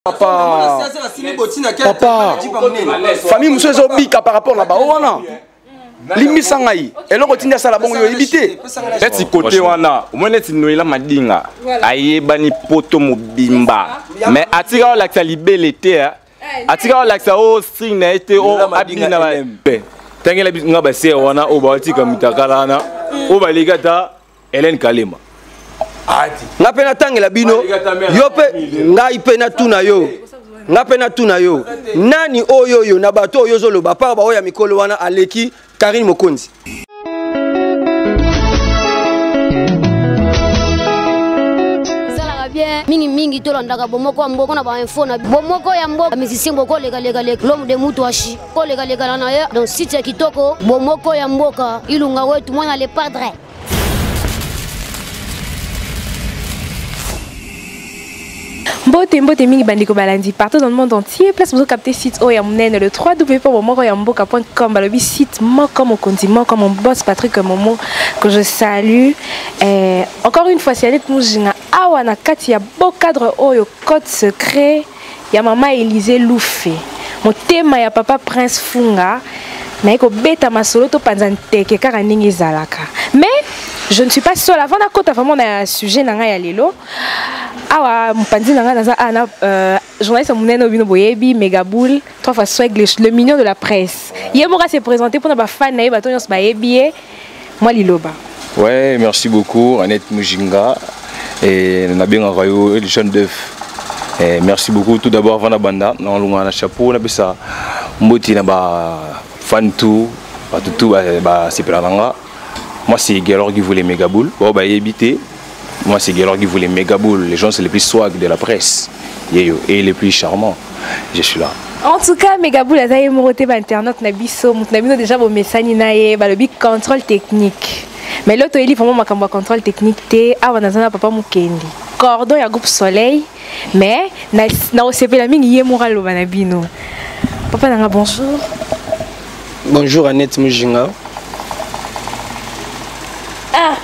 Papa, papa, famille mosusu ezobika par rapport na bango wana. Limbisa ngai, eloko tindi asala bongo yo oyebi te. Neti kote wana omoni neti Noela Madinga ayebani poto mobimba, mais atika olakisa libele te, atika olakisa o string na ye te, o abina tangela nga basere wana oyo baotika mitakala wana oyo baleki ata Hélène Kalema. Nga mpe natangela bino, yo mpe ngai mpe natuna yo, nga mpe natuna yo, nani oyo oyo na bato oyo ozoloba par baoyo ya mikolo wana aleki Karine Mokonzi? Bien, mingi mingi tolandaka Bomoko ya Mboka na bainfo na Bomoko ya Mboka. Musicien bokolekalekaleka, l'homme de mutu ashi kolekalekana na ye donc site ya kitoko, Bomoko ya Mboka, Ilunga wetu mwana le padre. Mbote, mbote mingi bandeko balandi partout dans le monde entier, place bozo capter site oyo ya monene, le www.bomokoyamboka.com. Balobi site moko mokonzi moko, mon boss Patrick Momo que je salue. Encore une fois, c'est Annette Mujinga awa na kati ya beau cadre oyo, code secret ya mama Élysée Loufe, motema ya papa Prince Funga. Naye kobeta masolo topanza nteke kaka ndenge ezalaka, mais je ne suis pas seule. Avant nakota vraiment na sujet na ngai ya lelo, awa mopanzi na ngai naza awa na journaliste monene oyo bino boyebi, Megaboul, trois fois swag, le mignon de la presse. Ye moko s'est présenté mpona bafan na ye, bato nyonso bayebi ye. Mwa liloba. Ouais, merci beaucoup Annette Mujinga et nabengaka yo le jeune d'œuf. Eh, merci beaucoup. Tout d'abord, avant banda na longa na chapeau na pesa mboti na ba fan tout ba tout ba, ba sepela nanga. Moi c'est Gaylor qui voulait Megaboul. Bon ba yebité. Moi c'est Gaylor qui voulait Megaboul. Les gens c'est les plus swag de la presse. Yeyo et les plus charmants. Je suis là. En tout cas, Megaboul aza ye moko te, ba internaute na biso, mutu na bino déjà bomesani na ye, balobi contrôle technique. Mais l'autre eli vraiment makambo ya contrôle technique te, awa naza na papa Mukendi, cordon ya groupe Soleil, mais na na osepela mingi ye moko aloba na bino. Papa nanga, bonjour. Bonjour Annette Mujinga. Ah,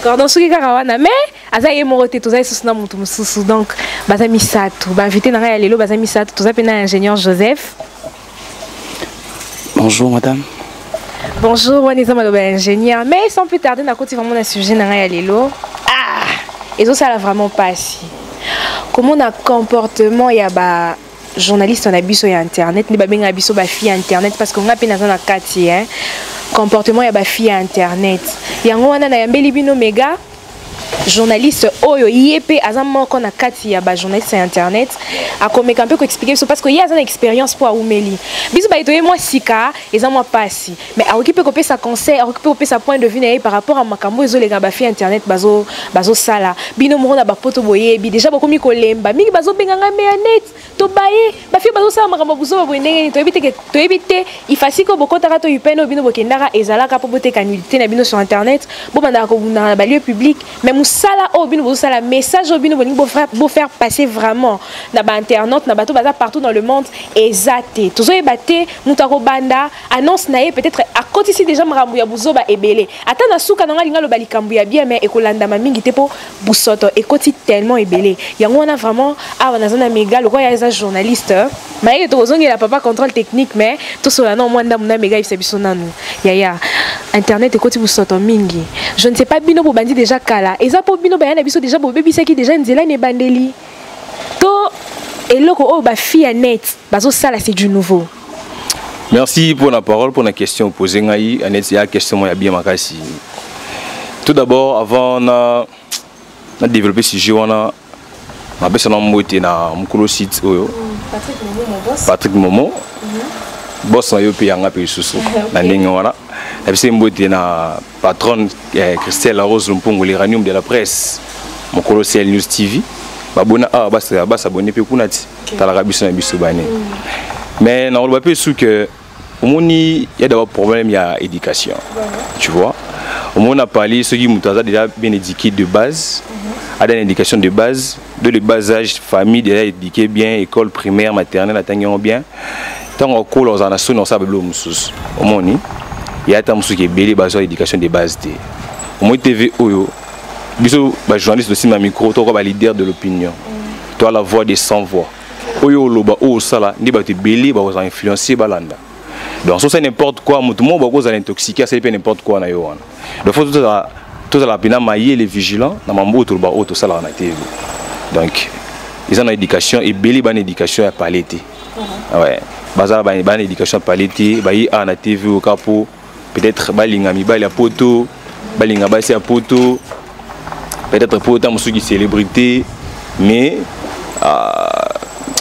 cordon soki kaka wana, mais aza ye moko te, toza lisusu na motu mosusu. Donc baza misato, bainvité na ngai ya lelo baza misato. Toza mpe na ingénieur Joseph. Bonjour madame. Bonjour, wana eza maloba ya ingénieur. Mais sans plus tarder, nakoti vraiment na sujet na ngai ya lelo. Ah, ezosala vraiment pasi komona comportement ya ba journaliste na biso ya internet, nde babengaka biso ba fille ya internet, parce que nga mpe naza na kati, hein. Comportement ya ba fille ya internet, yango wana nayambeli bino mega journaliste oyo ye mpe aza moko na kati ya ba journaliste ya internet, akomeka mpe koexpliquer biso, parce que ye aza na expérience mpo awumeli. Biso baye toye mwa sika, eza mwa pasi, mais akoki mpe kopesa conseil, akoki mpe kopesa point de vue na ye par rapport à makambo ezoleka bafille internet bazosala. Bino moko na bapoto boyebi déjà, bokomi kolemba mingi, bazobenga ngai me ya net tobaye bafille bazosala makambo ya buzoba boye. Ndenge nini toyebi te ke toyebi te ifasiki oyo bokotaka to upn oyo bino bokendaka ezalaka mpo boteka nudité na bino sur internet, bobandaka kobundaka na balieu public. Mais mosala oyo bino bozosala, message oyo bino bolingi bofaire passer vraiment na bainternaute, na bato baza partout dans le monde, eza te. Tozoyeba te moto akobanda annonce na ye, peut-être akotisi déjà makambo ya buzoba ebele. Ata na suka nango alingi aloba likambo ya bien, mais ekolandama mingi te mpo busoto ekoti tellement ebele. Yango wana vraiment awa naza na mega, lokola ya eza journaliste mayeke, tokozongela papa contrôle technique, mais tosola na mwa ndambu na mega. Yebisa biso nanu yaya, internet ekoti busoto mingi. Je ne sais pas, bino bobandi déjà kala, eza mpo bino baya na biso déjà bobebisaki déjà nzela na ebandeli, to eloko oyo bafille ya net bazosala c'est du nouveau? Merci pour la parole, pour la question posée ngai Annette. Ya question ya bien makasi. Tout d'abord, avant na développer sujet wana, napesa na mbote na mokolo site oyo. Patrick Momo, mon boss. Patrick Momo, boss na yo mpe yanga mpe lisusu na ndenge wana. Napesa mbote na patronne Christelle Rose Lumpungu, l'uranium de la presse, mokolo CL News TV. Babona awa, basabone mpe kuna ti talaka biso na biso bane. Mais nakoloba mpe su ke omoni ya d'abord problème ya éducation, tu vois. Omoni pali soki moto aza déjà bien éduqué de base, aza na éducation de base de le bas âge, famille déjà éduqué bien, école primaire, maternelle atangi yango bien, ntango akola ozala na soni osala babilo mosusu. Omoni ya ata mosuki ebele bazwa éducation de base te. Omoni TV oyo, biso bajournaliste tosimba micro, tokoka baleader de l'opinion, to la voix des sans voix. Oyo oloba oyo osala nde bato ebele bakozala influencer balanda. Donc so c'est n'importe quoi, moto moko bakozala intoxiqué, asali mpe n'importe quoi na yo wana. Donc faut tozala mpena mayele, vigilant na mambo oyo toloba, oyo tosalaka na TV. Donc eza na éducation ebele, bana éducation ya pale te. Ouais, baza bana éducation ya pale te. Bayi awa na TV oyo kaka po peut-être balinga mibali ya poto, balinga basi ya poto, peut-être po ota mosuki célébrité, mais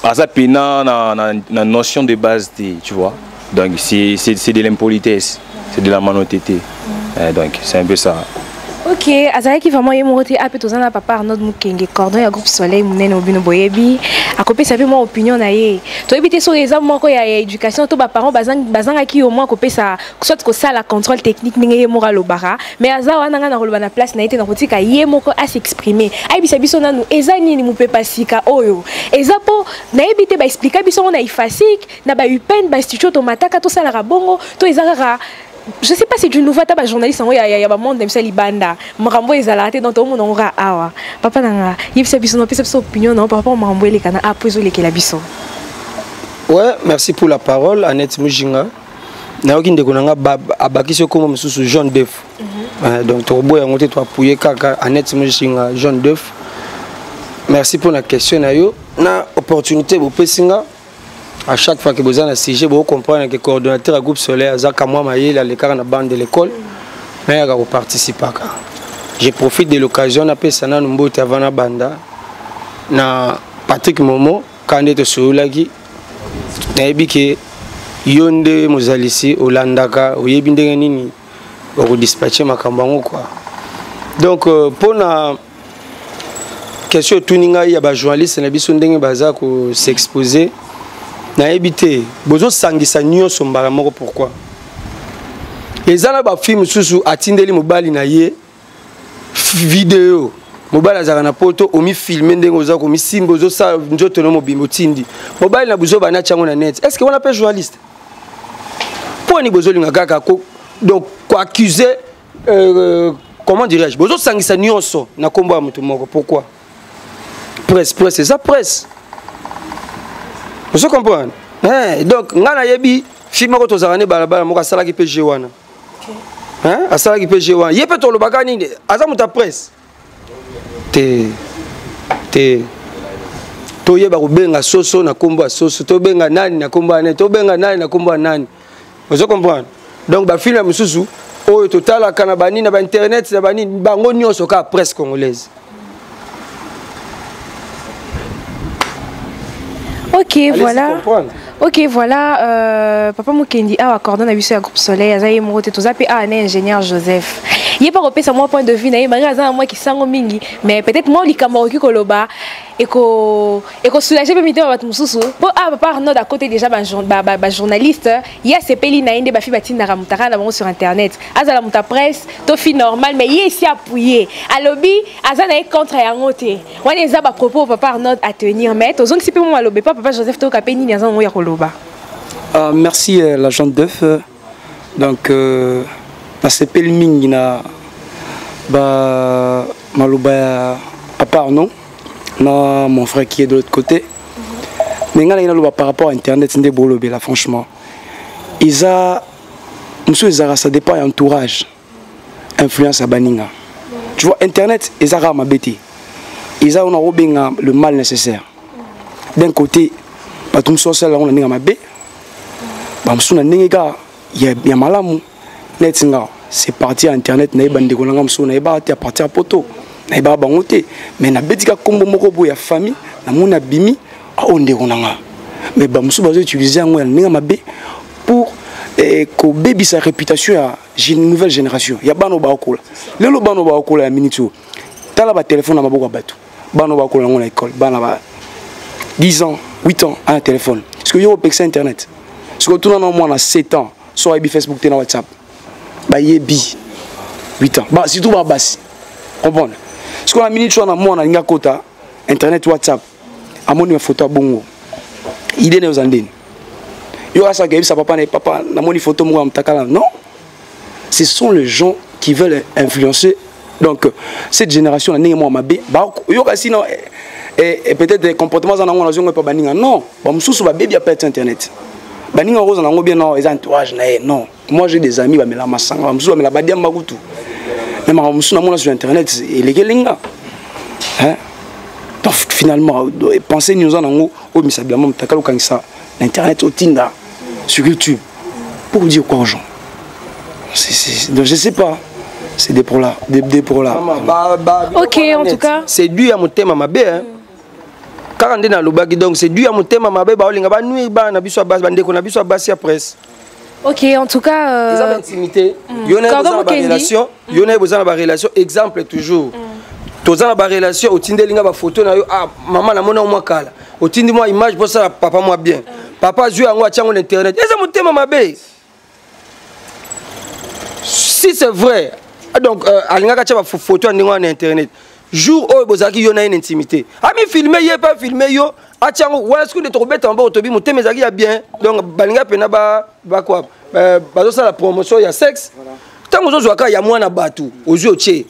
aza pena na notion de base te, tu vois. Donc c'est de l'impolitesse, c'est de la malhonnêteté. Donc c'est un peu ça. Ok, azalaki vraiment ye moko te. Ape toza na papa Arnaud Mokenge, cordon ya groupe Soleil monene. Obino boyebi, akopesa mpe mwa opinion na ye. Toyebi te soki eza moko ya éducation to baparent bazangaki au moins kopesa soit kosala contrôle technique ndenge ye moko alobaka. Mais aza wana, ngai na koloba na place na ye te, na kotika ye moko as'exprime, ayebisa biso nanu eza nini mopepa sika oyo eza, mpo nayebi te. Baexplika biso ngo na IFASIC, na baUPN, bainstitut tomataka, tosalaka bongo to eza kaka, je sais pas, c'est du nouveau. Ata bajournaliste yango ya bamonde na biso ya libanda, makambo ezalaka te. Donc toomona yango kaka awa. Papa na nga, yebisa biso, napesa biso opinion na yo par rapport makambo eleka na apo ezolekela biso. Ouais, merci pour la parole, Annette Mujinga. Nayoki ndeko na nga abakisi okoma mosusu Jean Def. Donc tokoboya yango te, toappuye kaka Annette Mujinga, Jean Def. Merci pour la question na yo na opportunité bopesi nga. À chaque fois que boza na sujet, bocomprendre que coordonnateur ya groupe Soleil aza kamwa mayele, alekaka na bande de l'école, nayaka koparticipaka. Je profite de l'occasion napesa nanu mbote avant na banda na Patrick Momo. Kaka nde tosololaki, nayebi ke yo nde mozalisi, olandaka, oyebi ndenge nini okodispatche makambo yango quoi. Donc mpona question etuni ngai ya bajournaliste na biso, ndenge baza kos'expose, nayebi te bozosangisa nyonso mbala moko pourquoi. Eza na bafille mosusu atindeli mobali na ye video, mobali azalaka na poto, omifilme ndenge oza komisimba, ozosala nzoto no mobimba, otindi mobali na buzoba, nati yango na net. Est ce que wana mpe journaliste? Mpo ani bozolinga kaka donc koaccuse, comment dirais-je, bozosangisa nyonso na nkombo ya moto moko? Pourquoi presse? Presse eza presse, ozo comprendre? Eh, donc ngai nayebi fille moko, tozalaka ne balabala moko, asalaki mpe g wana. Hein? Asalaki mpe g wana, ye mpe tolobaka nini? Aza moto ya presse te te. Toyeba kobenga soso na nkombo ya soso, tobenga nani na nkombo ya nani, tobenga nani na nkombo ya nani, ozo comprendre? Donc bafilme ya mosusu oyo totalaka na banini, na bainternet, na banini, bango nyonso kaka presse congolaise. Ok, voilà. Ok, voilà, papa Mukendi awa, cordon na biso ya groupe Soleil, aza ye moko te. Toza mpe awa na ingénieur Joseph. Ye mpe akopesa mwa point de vue na ye. Malgré aza na mwa kisango mingi, mais peut-être mwa likambo akoki koloba eko ekosoulage mpe mitema bato mosusu. Mpo awa papa Arnaud akote déjà bajournaliste, ye asepeli na ye nde bafi batindaka motaka na bango sur internet, azala moto ya presse to fi normal, mais ye esi appuye, alobi aza na ye contre yango te. Wana eza bapropos papa Arnaud à tenir, mais tozongisi mpe mwa maloba epa papa Joseph, toyoka mpe nini aza nango ya koloba. Merci la jeune d'œuf. Donc nasepeli mingi na ba maloba ya papa Arnaud na mon frère qui est de l'autre côté. Mais nga naloba par rapport à internet nde bolobela, franchement eza mosusu ezalaka, ça dépend ya entourage, influence ya baninga. Tu vois, internet eza kaka mabe te, eza wana kobenga le mal nécessaire. D'un côté, bato mosusu basala yango na ndenge ya mabe, bamosusu na ndenge kaka ya malamu. Neti nga, c'est parti ya internet, nayeba ndeko na nga mosusu nayebaka te, à partir ya poto, nayebaka bango te, mais nabeti ka nkombo moko boye ya famille, namoni abimi oyo ndeko na nga. Mais bamosusu bazoutilize yango ya ndenge mabe pour kobebisa réputation ya nouvelle génération ya bana oyo baokola lelo. Bana oyo baokola ya minute oyo, tala batelefone na maboko ya bato, bana oyo bakola yango na école, bana ba 10 ans, 8 ans ana téléphone. Parce que yo opekisa internet, soki otuna na mwana 7 ans so ayebi Facebook te na WhatsApp, bayebi 8 ans ba, surtout babasi comprendre. Soki na minute wana mwana alingi akota internet, WhatsApp, amoni bafoto ya bongo, idée na yo eza ndeni? Yo asaka yebisa papa na ye: "Papa, namoni photo moko ya mutakala." Non, ce sont les gens qui veulent influencer. Donc cette génération na ndenge mwa mabe yoka sino et peut-être comportement za nango nazongo pa baninga non, ba mususu ba baby apet internet. Baninga roza nango bien non, eza entourage na ye non. Moi j'ai des amis ba mela masanga, ba mususu ba mela badiamba kutu. Mais ma mususu na mona sur internet elekelinga. Hein? Donc finalement penser nous en nango o misabila mtakalo kangisa internet au Tinda sur YouTube pour dire quoi aux gens? Donc je sais pas, c'est des pour là, des pour là. Ok, en tout cas c'est dû à mon thème à ma bé, hein. Quand on est dans le bagui, donc c'est dû à mon thème à ma bé, bah olinga ba nuire ba na biso bas bande ko na biso bas ya presse. Ok, en tout cas ils ont intimité. Yona besoin de relation, yona besoin de relation, exemple toujours. Toza na relation otindelinga ba photo na yo, ah maman na mona mwa kala. Otindi moi image pour ça papa moi bien. Papa joue yango atia ngo na internet. Eza motema mabe. Si c'est vrai, donc alingaka tia ba photo ndingo na internet. Jour oyo bozalaki yo na une intimité. Ami filmer ye pas filmer yo, atia ngo wala sku de tobeta mbo tobi motema ezalaki ya bien. Donc balinga pena ba ba quoi? Bazo sala promotion ya sexe. Tango ozo zwaka ya mwana batu, ozo otie.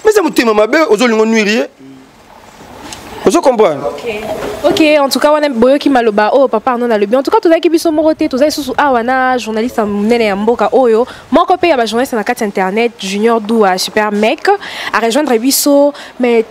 Mais c'est motema mabe ozo lingo nuire. Vous comprenez? Ok. Ok, en tout cas, on a boyoki maloba oh papa non le bien. En tout cas, tout ça qui biso moroté, tout ça sous ah wana journaliste munene ya mboka oyo. Moko pe ya ba journaliste na kati internet Junior Doua super mec à rejoindre biso mais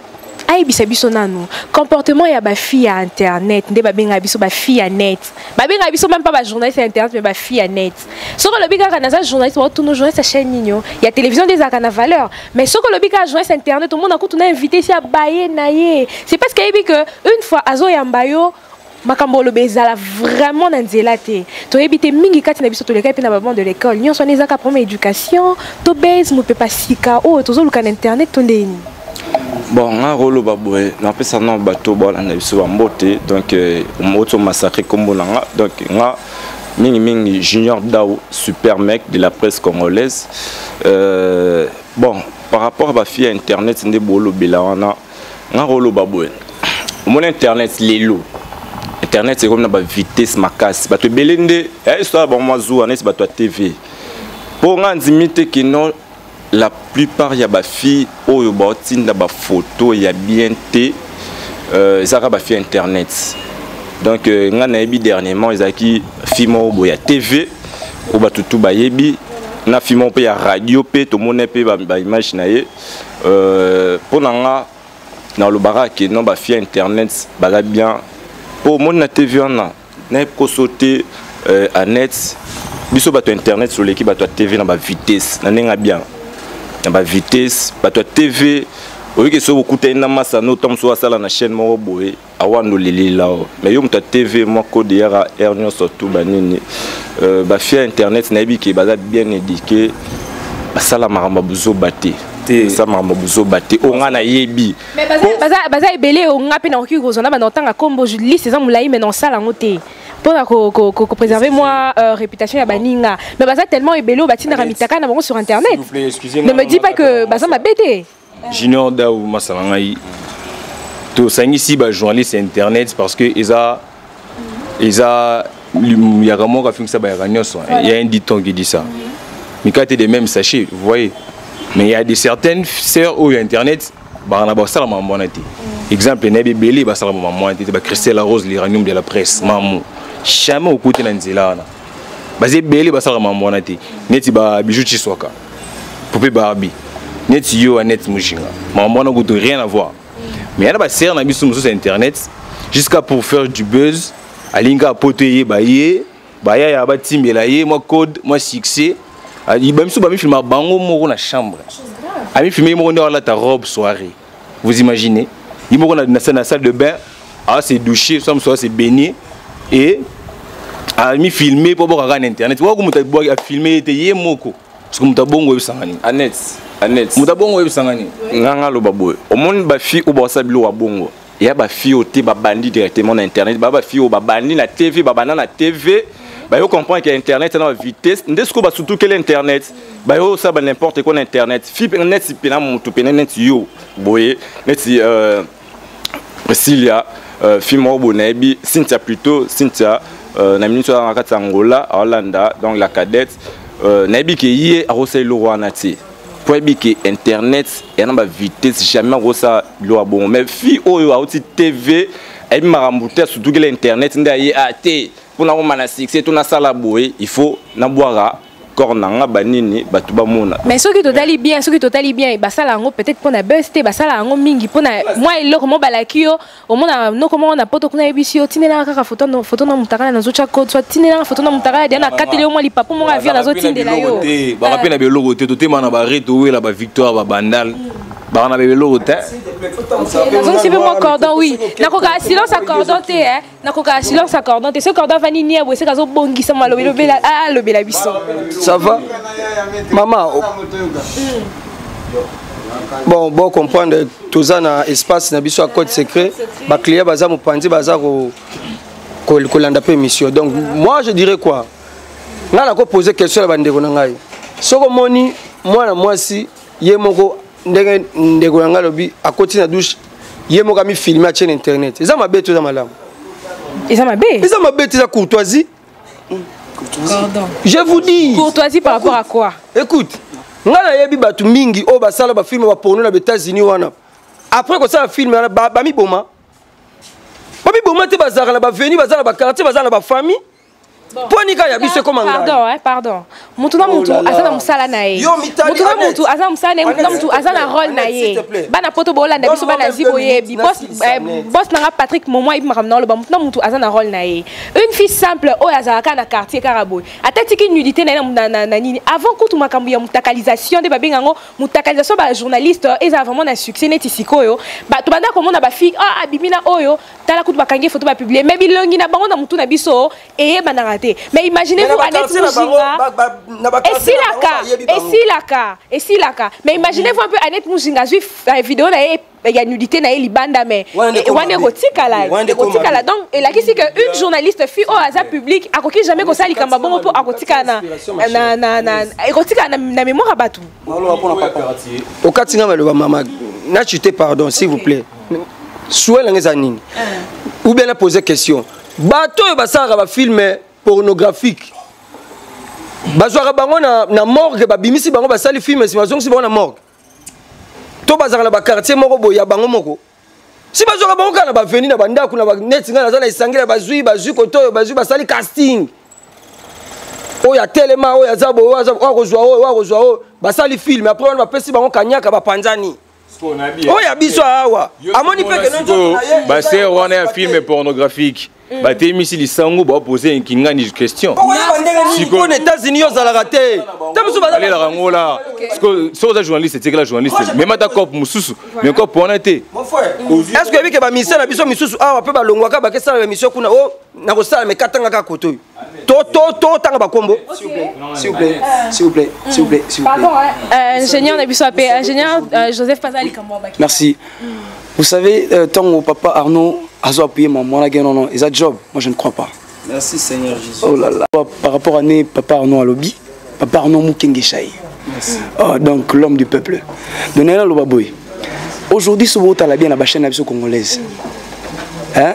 ayebisa biso nanu comportement ya ba fille ya internet nde ba benga biso ba fille ya net. Ba benga biso même pas ba journaliste ya internet mais ba fille ya net. Soko lobi kaka naza journaliste ba tuno journaliste ya chaîne nino ya télévision des aka na valeur mais soko lobi kaka journaliste internet tout le monde akutu na invité si abaye na ye. C'est parce que yebi que une fois azo yamba yo makambo lobe ezala vraiment na nzela te. Toyebi te mingi kati na biso toleka pe na ba banc de l'école. Nyonso wana ezaka première éducation to base mo pe pasika oh tozoluka na internet to ndeni. Bon, nga rolo ba boye, na pesa na bato ba na biso ba mbote donc moto massacre kombo na nga donc nga mingi mingi Junior Dao super mec de la presse congolaise. Bon, par rapport à ba fille internet nde bolo bela wana nga rolo ba boye. Mon internet lelo. Internet c'est comme na ba vitesse makasi. Bato belende, eh histoire ba mwa zuwa nesi bato ya TV. Po nga ndimite ki non la plupart ya ba fille oyo ba tinda ba photo ya bien te, ezaka ba fille internet. Donc nga nayebi dernièrement ezaki fille moko boye ya TV oyo bato tu bayebi na fille moko pe ya radio pe tomoni pe ba image na ye. Mpo na nga nalobaka ke non ba fille internet baza bien po omoni na TV wana nayebi koso te, Annette biso bato internet soleki bato ya TV na ba vitesse na ndenge bien na ba vitesse bato ya TV oyoki soki okutani na masano ntango mosusu asala na chaîne moko boye awando lelela o mais yo moto ya TV moko deyaka air nyonso tu banini, ba fille ya internet nayebi ke baza bien éduqué basala makambo ya buzoba te, basala makambo ya buzoba te oyo nga nayebi. Mais baza ebele oyo nga mpe nakoki kozwa na banda kotanga kombo liste eza molai mais naosala yango te mpona ko préserver moi réputation ya baninga mais baza tellement ebele oyo batindaka mitaka na bango sur internet. S'il vous plaît, excusez-moi. Ne me dis pas que baza mabe te. Junior Dao masala ngai tosangisi ba journaliste internet parce que eza yaka moko afingisa bayaka nyonso. Il y a un dicton qui dit ça, mikate de même sachet, vous voyez, mais il y a des certaines sœurs oyo internet bana basala mambo wana te. Exemple nayebi ebele basala mambo wana te, ba Christelle Rose l'uranium de la presse mamu jamais okuti na nzela wana baza ebele basalaka mambo wana te neti ba Bijou Chiswaka, Poupée Barbie, neti yo Annette Mujinga, mambo wana kutu rien à voir. Mais yana basere na biso mosusu ya internet jusqu'à pour faire du buzz alingi apoto eyeba ye bayaya batimbela ye mwa code mwa succès. Bamisu bamifilma bango moko na chambre, amifilme ye moko nde alata robe soirée, vous imaginez, ye moko na salle de bain a se doucher soit mosusu a se baigner et amifilme mpo bokaka na internet wako moto afilme ye te ye moko parce que moto abongo oyebisanga nini? Annette, Annette. Moto abongo oyebisanga nini? Nga nga aloba boye, omoni bafille oyo basala biloko ya bongo ya bafille oyo te babandi directement na internet, ba bafille oyo babandi na TV, babanda na TV bayo comprendre que internet na vitesse nde sikoyo basutukeli internet bayo osala ba n'importe quoi na internet. Fille neti pena motu pene neti yo boye neti Priscilla, fille moko boye nayebi Cynthia plutôt Cynthia, na miniti oyo na kati ya Angola aolanda donc la cadette, nayebi ke ye akosala eloko wana te. Po ayebi ke internet eya na bavitesse, jamais akosala biloko ya bongo. Mais fille oyo auti TV, ayebi makambo te, asutukela internet nde aye a te mpo nakoma na succès to nasala boye, il faut nabwaka corps na nga banini, bato bamona. Mais soki totali bien, soki totali bien, basala yango peut-être mpona buzz te, basala yango mingi mpona mwa eloko mo balaki yo. Omona noko moko na poto kuna, yebisi yo: "Tindelanga kaka photo, photo na mutakala, nazotya code." Soit: "Tindelanga photo na mutakala dia, nakateli yo mwa lipapo moko avia, nazotindela yo." Baka mpe na biloko te, totema na bare, towela bavictoire, babandal, baka na biloko te. Nazongisi mpe mwa cordon. Oui, nakoka silence ya cordon te, nakoka silence ya cordon te. Soki cordon avandi nie boye, seka azobongisa malobi, alobela biso. Ça va, mama? Bon, comprendre, toza na espace na biso ya code secret, baclient baza mopanzi, baza kolanda mpe émission. Donc moi, je dirais quoi? Ngai nakopose question na bandeko na ngai. Soki omoni mwana mwasi ye moko, ndenge ndeko na ngai alobi, akoti na douche ye moko, amifilme, atie na internet, eza mabe to eza malamu? Eza mabe. Eza mabe te, eza courtoisie. Je vous dis. Courtoisie par rapport à quoi? Écoute, ngai nayebi bato mingi oyo basala bafilme baporno na baÉtats-Unis wana. Après kosala filme wana, bamiboma, bamiboma te. Bazalaka na baveni, baza na baquartier, baza na bafamille. Mpo nika ya biso ekoma ngai. Pardon, hein, pardon. Mutu na mutu aza na mosala na ye. Mutu na mutu aza na mosala na ye, mutu na mutu aza na rôle na ye. Bana poto bolanda biso, bana zi boyebi. Boss nanga Patrick Momo ayebi makambo na oloba. Mutu na mutu aza na rôle na ye. Une fille simple oyo azalaka na quartier kaka boye, ata tiki nudité na ye na nini, avant kutu makambo ya mutakalisation nde babenga yango mutakalisation, bajournaliste ezala vraiment na succès neti sikoyo, bato banda komona bafille: "Ah, abimi na oyo, tala kutu bakangi photo, bapublie." Mais bilongi na bango na mutu na biso eyebanaka te. Mais imaginez-vous Annette Mujinga, esilaka, esilaka, esilaka. Mais imaginez-vous un peu Annette Mujinga azwi vidéo na ye ya nudité na ye libanda, mais wana ekotikala, ekotikala. Donc elakisi que une journaliste fille oyo aza publique akoki jamais kosala likambo bongo, mpo akotikala na ekotikala na mémoire ya bato. Okati nga maloba, mama, na chute, pardon, s'il vous plaît. Souhait nanga eza nini? Ou bien na pose question: bato oyo basalaka bafilme pornographique, bazwaka bango na morgue, babimisi bango, basali filme, nsima bazongisi bango na morgue, to bazalaka na baquartier moko boye ya bango moko? Si bazwaka bango kaka na baveni, na bandako, na neti ngai naza na esangeli, bazwi koto oyo, bazwi, basali casting, oyo atelema, oyo aza boye, oyo akozwa oyo, oyo akozwa oyo, basali filme, après wana bapesi bango kanyaka, bapanzani. Oyo ya biso awa, amoni mpe. Basere wana ya filme pornographique, batemisi lisango, baopose nkingani question. Sikoyo na États-Unis yo ozalaka te te mosusu. Balelaka yango la. Soki oza journaliste, etikela journaliste, mema ata cope mosusu, mais cope wana te. Est ce que oyebi ke baministère na biso misusu awa mpe balongwaka, bakesala bamission kuna o na kosala mekatanga kaka koto oyo totanga bakombo? S'il vous plaît, s'il vous plaît, s'il vous plaît, s'il vous plaît. Pardon, ingénieur na biso ape, ingénieur Joseph Pazali. Merci. Vous savez, tant papa Arnaud a appuyé moi, non, non, ils job, moi je ne crois pas. Merci Seigneur Jésus. Oh là là. Par rapport à né, papa Arnaud alobi, papa Arnaud Mukenge. Oh, donc l'homme du peuple. Donc là, boy. Aujourd'hui, si vous avez bien la chaîne congolaise. Hein?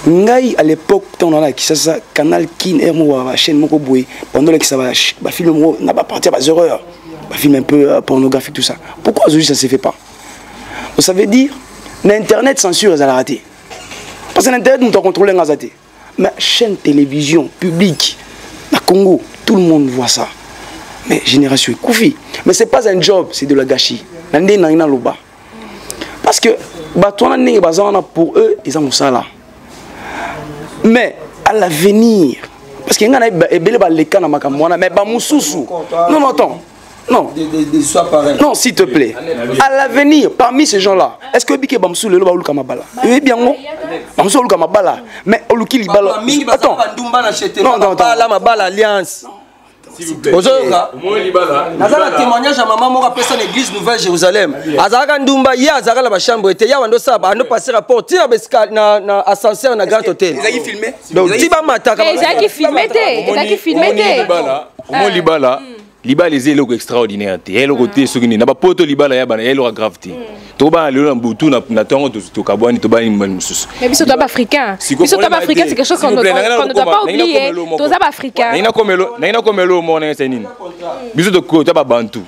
Ngai à l'époque, tant na Kinshasa, Canal Kin r moko, ba chaîne moko boye, pendant que ba ba film moko na ba partir ba erreurs, ba film un peu pornographique, tout ça. Pourquoi aujourd'hui ça se fait pas? Ça veut dire na internet, censure ezalaka raté, parce que l'internet, moto acontrôle nga te. Mais chaîne télévision publique na Congo, tout le monde voit ça. Mais génération ekufi. Mais c'est pas un job, c'est de la gâchis na nde nangi naloba, parce que bato wana, ndenge baza wana, pour eux eza mosala. Mais à l'avenir, parce que nga na ebele baleka na makambo wana, mais bamosusu, non, non, attends, non, non, s'il te plaît. À l'avenir, parmi ces gens-là, est-ce que bike bamosusu lelo baoluka mabala? Oyebi yango, bamosusu oluka mabala, mais oluki libala. Attends, non, non, attends, mabala alliance, ozoyoka? Naza na témoignage ya mama moko apesa na église Nouvelle Jérusalem. Azalaka ndumba, ye azalaka na bachambre te, ye abando osala, bando passe rapport ti na ascenseur na Grand Hôtel. Donc ti bamataka. Ezalaki filmé te, ezalaki filmé te. Omo libala, libala eza eloko extraordinaire te, ya eloko te. Soki nini na bapoto, libala ya bana ya eloko ya grave te. Tokobana lelo na butu, na ntongo tokabwani, tobani mibali mosusu. Mais biso toza baafricain, biso toza baafricain, c'est quelque chose qu'on ne doit pas oublier, toza baafricain. Nangi nakomela oyo moko, ndenge nini biso toza babantu.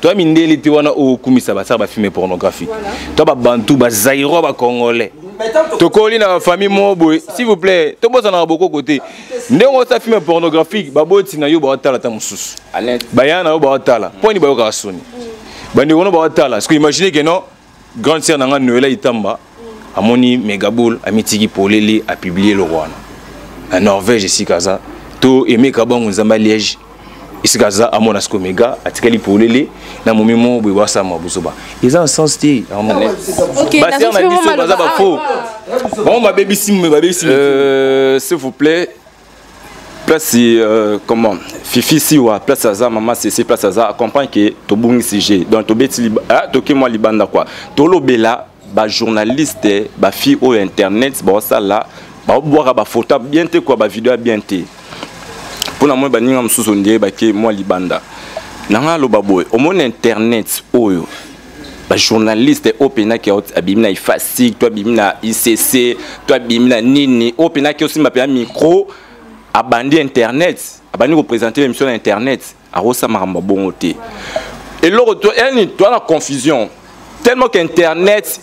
Toya mindele te wana oyo okumisa basala bafilme pornographique. Toya babantu, bazaïrois, bacongolais. Tokoli na bafamille moko boye, s'il vous plaît, tobozanaka bokoko te. Ndenge osala filme pornographique, baboti na yo baotala, ta mosusu baya na yo baotala, mpo nini bayokaka soni? Bandeko no baotala. Parce que imagine que non, grande sœur na nga Noela Itamba amoni Megaboul, amitiki polele, apublie eloko wana na Norvège esika aza, to emeka bango Nzambe ya Liège esika aza, amona siko Mega atikali polele na momi mo boye, basama buzoba, eza na sens te. Basere na biso baza bafaux, bango babebisi, babebisi. S'il vous plaît, place comment, Fifi Siwa, place aza, mama Cc, place aza, comprendre que tobungi sujet. Donc tobeti, ah, toke mwa libanda quoi. Tolobela bajournaliste, bafille oyo internet baosala, baobwaka bafoto bien te quoi, bavideo ya bien te. Mpona moi, baninga mosusu ndie bake mwa libanda na ngai, aloba boye: omoni internet oyo, bajournaliste oyo mpenaki abimi na IFASIC to abimi na ICC to abimi na nini, oyo mpenaki osimba mpena micro, abandi internet, abandi koprésente émission na internet, akosala makambo bongo te. Eloko to yani, toa na confusion tellement qu'internet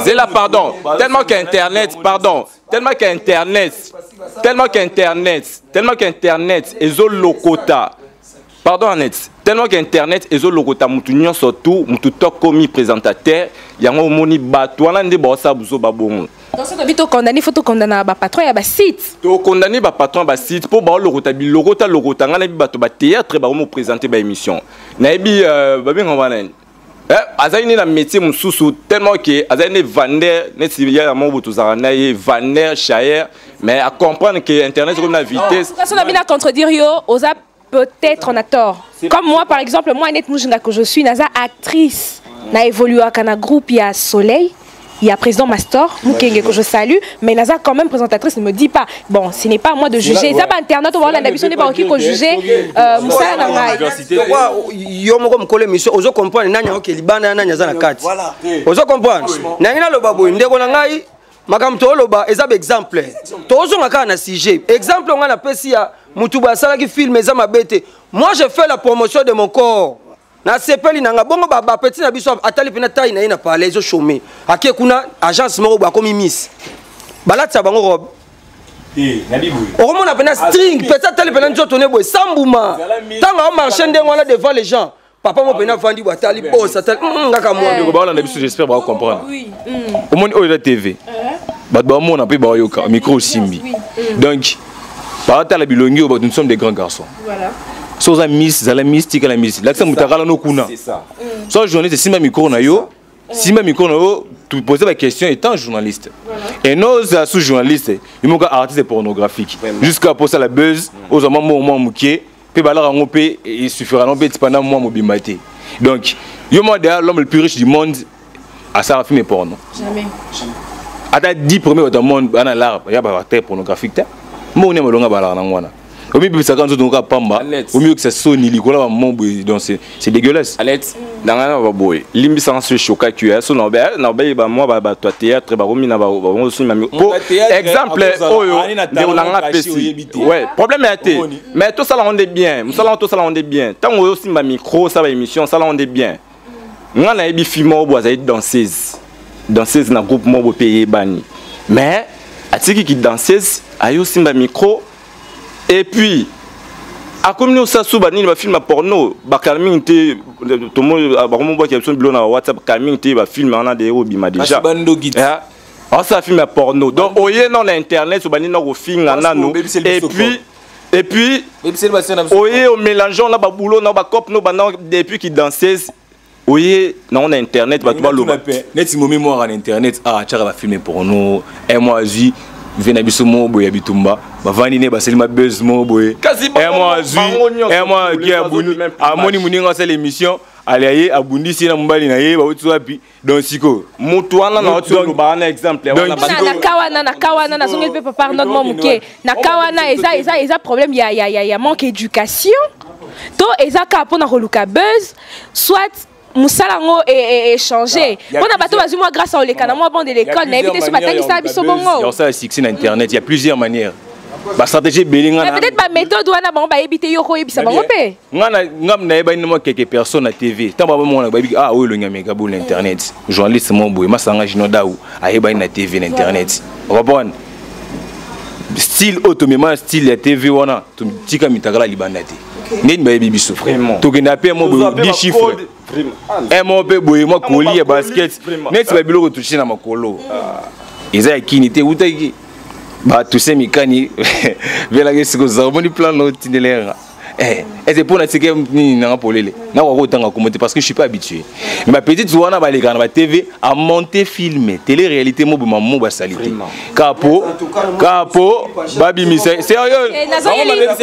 zela, pardon, tellement qu'internet, pardon, tellement qu'internet ezolokota, pardon Annette, tellement qu'internet ezolokota mutu nyonso tu, mutu to komi présentateur. Yango omoni bato wana nde baosala buzoba bongo. Donc soki tobi tokondani, faut tokondana bapatron ya basite. Tokondani bapatron ya basite mpo baolokota bilokota lokota. Ngai nayebi bato bathéâtre bakomoprésente baémission, nayebi babenga wana nini, azali nde na métier mosusu, tellement ke azali nde vendeur neti ya moko boye, tozalaka na ye vendeur chayer, mais acomprendre ke internet ekomi na vitesse. So na bina contredire yo, oza peut-être on a tort. Comme moi par exemple, moi Annette Mujinga que je suis, naza actrice, na évoluaka na groupe ya Soleil, il y a président Mastor Mukenge que je salue, mais naza quand même présentatrice. Ne me dis pas, bon, ce n'est pas à moi de juger. Eza ba internet oyo na biso nde bakoki kojuger mosala na ngai. Yo moko mokolo émission, ozo comprendre nani aoke libanda, nani aza na kati, ozo comprendre. Nangi naloba boye, ndeko na ngai, makambo tooloba eza baexemple, tozonga kaka na sujet. Exemple ngai napesi ya mutu boye asalaki film, eza mabe te. Moi je fais la promotion de mon corps, nasepeli na nga bongo. Bapeti na biso atali mpena tai na ye na palais, ezochome, ake kuna agence moko boye, akomi miss, balatisa bango robe, okomona mpena string peti, atali mpena nzoto ne boye sambuma. Ntango aomarche ndenge wana devant les gens, papa mo mpena avandi boye, atali bos, atali ngaka mwa. Ndeko baolanda biso, j'espère bakocomprendre. Omoni oyo eza TV, bato bamona mpe baoyoka micro osimbi, donc baotala bilongi oyo. Bato, nous sommes des grands garçons. So oza miss, zala miss, tikala miss, lakisa moto akala no kuna. So journaliste, simba micro na yo, simba micro na yo, tu pose ba question étant journaliste et non oza sous journaliste yo moko artiste pornographique jusqu'à posa la buzz, ozwa mwa mwa moke mpe balaka yango mpe esuffira nango mpe pendant mwa mobimba te. Donc yo mwa derrière l'homme le plus riche du monde asala film porno? Jamais. Ata 10 premiers bato ya monde bana lar ya baacteur pornographique te. Mbongo nde malonga balaka nango wana, omibebisaka nzoto ngoka pamba, omiyokisa soni likolo ya bamo boye. Donc c'est dégueulasse. Alet na ngai na baboye, limbisanga so eshokaki yo, so na bayeba mwa bato ya théâtre bakomi na bakosimba po exemple oyo ndeko na nga apesi. Ouais, problème ya te, mais tosala yango nde bien, mosala yango tosala yango nde bien. Ntango oyo osimba micro, osala baémission, osala yango nde bien. Nga nayebi fille moko boye, azali danseuse, danseuse na groupe moko boye mpe eyebani, mais atikiki danseuse, aye osimba micro et puis akomi ni osala so banini, bafilme ya porno. Bakala mingi te bakomobwakela biso bilo na WhatsApp, kala mingi te bafilme wana de obima déjà, asala film ya porno. Donc oye na na internet, obandi na kofinga nanu et puis oye omélange na babulo na bacope no banda depuis ki danseuse, oye nango na internet, bato baloba. Neti momi mwaka na internet atiaka bafilme porno, mwa azwi ve na biso moko boye ya bitumba, bavandi ne basali mabese moko boye, mwa azwi mwa aki amoni moninga asala émission, alia ye abundisi ye na mobali na ye, bauti wapi? Donc sikoyo motu wana na oti oloba wana exemple. Na ka wana, na ka wana nazongeli mpe papa Arnold mwa moke. Na ka wana eza problème ya manque éducation to eza kaka mpona koluka buzz, soit mosala yango échange mpona bato bazwi mwa grâce oleka na mwa bande de l'école, nayebi te so batangisaka biso bongo. Osala succès na internet, il y a plusieurs manières. Bastratégie ebele nga. Peut-être baméthode wana bango bayebi te, yo koyebisa bango mpe. Nga na nga nayebani mwa quelques personnes na TV. Ntango bamona, bayebi: "Ah, oyo elongi ya Megabo na internet, journaliste mo boye." Masanga Jino Dau ayebani na TV, na internet. Ocomprendre style oyo tomema, style ya TV wana, tika mitakala libanda te. Ndeni bayebi biso, tokenda mpe mo boye 10 chiffre un mo mpe boye, mwa koli ya basket neti babiloko touche na makolo eza ya kini te, eutaki batuse mikani velaka esika ozala. Omoni plan na otindelera ese mpo na tika nini nanga polele, nakoka kotanga kombo te parce que je suis pas habitué. Mais bapetite wana balekaka na batv, amonte film télé réalité mo boma mo basali te kapo kapo babimisa sérieux.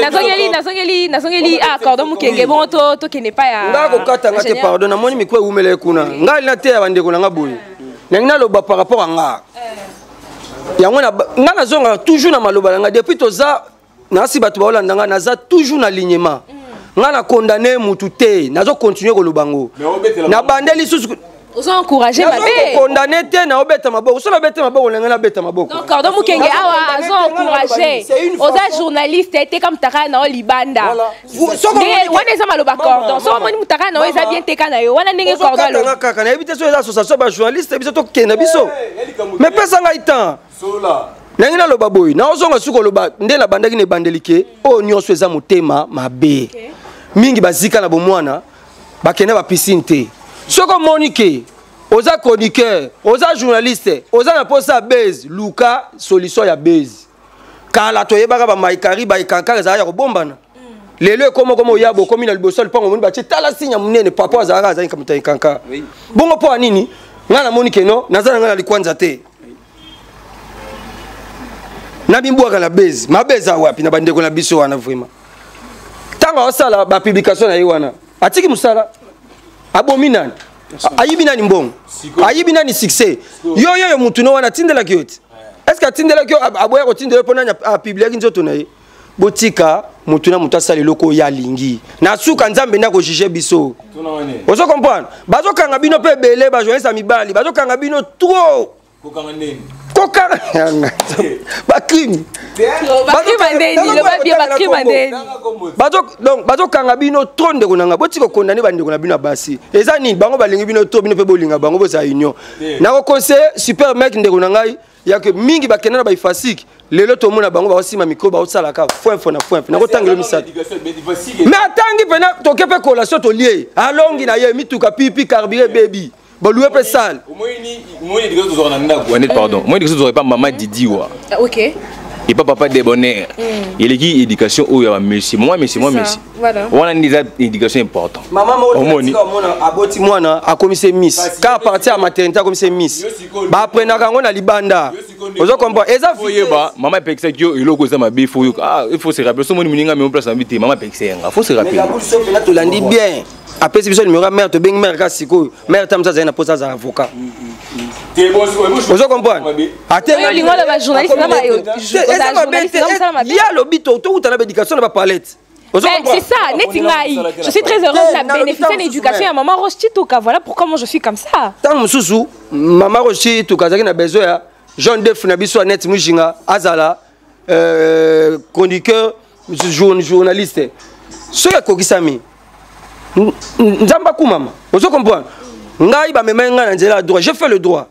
Nazongeli, nazongeli. Ah, Cordon Mokenge, bongo tokende pa ya Nga kokatanga te, pardon. Namoni miko ewumela kuna. Ngai na te ya bandeko na nga boye, ndenge naloba par rapport a nga yango, nga nazongaka toujours na maloba na nga depuis toza nasi. Bato baolanda nga, naza toujours na alignement. Nga na condamné mutu te, nazocontinue koloba ngo nabande lisusu. Ozo encouragé mabe. Condamné te, na obeta maboko. So nabeta maboko, ndenge nabeta maboko. Non, Cordon Mokenge awa azo encouragé. Oza journaliste te, kam taka na libanda. Wana eza maloba Cordon. So omoni mutaka na eza bien teka na yo. Wana ndenge Cordon alo. Kaka nayebi te so eza association ba journaliste biso tokende biso. Mais pesa ngai temps. Ndenge naloba boye, naozonga suki koloba nde nabandaki na ebandeli ke oyo nyonso eza motema mabe. Mingi bazika na bomwana, bakende bapiscine te. Soki omoni ke oza chroniqueur, oza journaliste, oza na mposa ya base, luka solution ya base. Kala toyebaka bamaikari baikankar ezalaka ya kobombana. Lelo ekoma koma oya bokomi na liboso ya lupango, omoni batie tala signe ya monene. Papa azalaka, azali moto ya ekankar. Bongo mpo ya nini ngai namoni keno naza na ngai na likwanza te, nabimbwaka na base mabe? Eza wapi na bandeko na biso wana? Vraiment, ntango aosala bapublication na ye wana, atiki mosala, abomi nani? Ayibi nani mbongo? Ayibi nani succès? Yo yoyo mutu no wana atindelaki yo te? Est ce que atindelaki yo? Aboya kotindela yo mpo nani apubliaki nzoto na ye? Botika motu na motu asala eloko oyo alingi. Na suka, Nzambe nde akojuge biso. Ozo comprendre? Bazokanga bino mpe ebele, bajournaliste ya mibali bazokanga bino trop. Kokanga bacrime, donc bazokanga bino trop. Ndeko na nga, botika kokondane bandeko na bino ya basi. Eza nini? Bango balingi bino trop, bino mpe bolinga bango, bozala union. Nakoconseille super mec, ndeko na ngai, yake mingi bakenda na baifasike. Lelo tomona bango baosima micro, baosalaka foinfo na foinfo. Nakotangelo misato, mais atangi mpena toke mpe collation, tolie, alongi na ye mituka pipi, carburant bebi, balouer mpe salle. Pardon, moi éducation tozwaka epa mama Didiwa, epa papa Debonnaire, eleki éducation oyo ya bamesie, mama mesie, mwa mesie wana nde eza éducation important. Mama moko aboti mwana, akomisi miss ka partir ya maternité, akomisi miss. Baaprenaka yango na libanda. Ozo comprendre? Eza oyeba mama epekisaki yo eloko eza mabe. Faut yoka, ah, il faut se rappeler. So moni moninga memo place na bi te, mama apekisa yanga, faut se rappeler. Mpena tolandi bien, apesi biso numéro ya mare, tobengi mare kaka sikoyo. Mare ta mosu azali na mposa azala avocat. Ozo comprendre? Eza mabe te. Ye alobi towuta na baéducation na bapalette. C'est ça, neti ngai. Je suis très heureuse de bénéficier de l'éducation à maman Roche Chituka. Voilà pourquoi moi je suis comme ça. Tant mosusu, maman Roche Chituka azalaki na besoin ya Jean Def na biso Annette Mujinga azala chroniqueur, journaliste. Soki akokisami, Nzambe akumama. Ozo comprendre? Ngai bamemai ngai na nzela ya droit. J'ai fait le droit.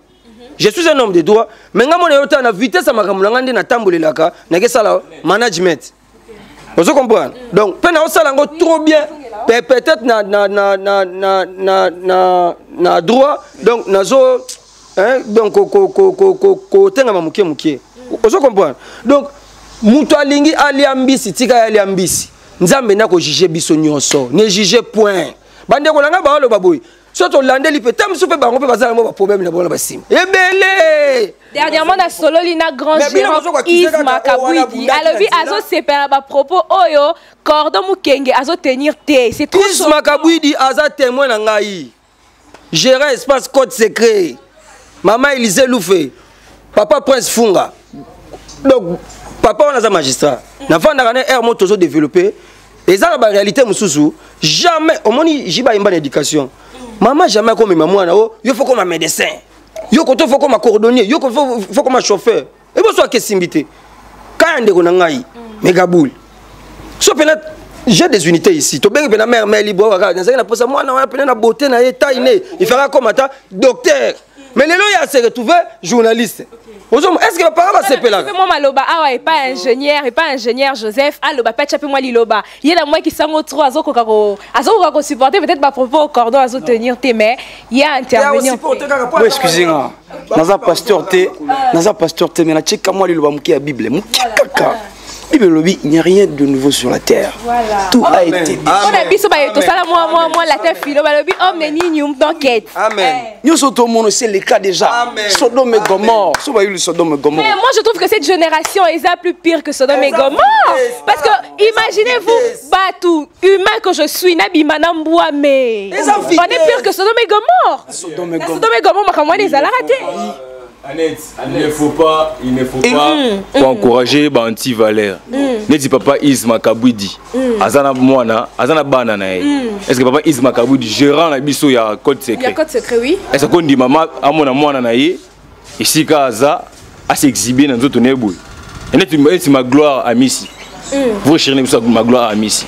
Je suis un homme de droit, mais ngai mona yo ta na vitesse ya makambo na ngai nde natambolelaka, nakesala management. Ozo comprendre? Donc mpe naosala yango trop bien. Peut-être na droit, donc nazo, hein, donc kotengama moke moke. Ozo comprendre? Donc moto alingi alia mbisi, tika ye alia mbisi. Nzambe nde akojuge biso nyonso. Ne juge point. Bandeko na ngai baoloba boye, so tolandeli mpe ta mosusu mpe bango mpe baza yango baproblème na bango na basima ebele. Dernièrement nasololi na grand gérant Isma Kabwidi, alobi azosepela bapropos oyo Cordon Mokenge azotenir te. C'est trop. Isma Kabwidi aza témoin na ngai, gérant espace code secret, mama Élysée Lufe, papa Prince Funga. Donc papa wana aza magistrat, navandaka na aire mo tozodéveloppe. Eza na baréalité mosusu. Jamais omoni jiba yemba na éducation mama, jamais akomema mwana o yo faut koma médecin, yo koto faut koma cordonnier, yo faut koma chauffeur. Eboso akesimbi te kaya ndeko na ngai. Megaboul. So pena j'ai des unités ici. Tobengi pena mère mère libre kaka nazalaki na posa mwana wana pena na beauté na ye taille ne. Il fera comme ata docteur. Mais lelo ya se retrouver journaliste. Ozomona, est-ce que ba parents basepelaka? Mwa maloba awa epa ingénieur, epa ingénieur Joseph aloba pe, atya mpe mwa liloba. Ye na mwa kisango trop, azokoka kosupporter peut-être bapropos cordon azotenir te, mais ye intervenir. Bo excuse nga, naza pasteur te, naza pasteur te, mais natyeka mwa liloba moke ya Bible, moke kaka. Bible elobi: il n'y a rien de nouveau sur la terre. Voilà. Tout a été dit. Mpona biso baye tosala mwa latin philo, balobi omne ninium d'enquête. Amen. Nyonso tomona, c'est le cas déjà. Amen. Sodome et Gomorre, so bayuli Sodome et Gomorre. Mais moi, je trouve que cette génération est plus pire que Sodome et Eza Gomorre. vitesse. Parce que, imaginez-vous, bato, humain que je suis, nabima na mbwa, mais. Eza On est vitesse. pire que Sodome et Gomorre. Sodome et Na Gomorre. Sodome et Gomorre, makambo wana ezalaka te. Annette, il ne faut pas, il ne faut pas pour encourager ba anti-valeur. Neti papa Isma Kabwidi, azana mwana, azana bana na ye. Est-ce que papa Isma Kabwidi, gérant na biso ya code Il y a secret? code secret, oui. Est-ce que ndima mama amona mwana na ye esika aza as'exhiber na nzoto na ye boye? Neti ma gloire Amisi. Vous chérie na biso ma gloire Amisi.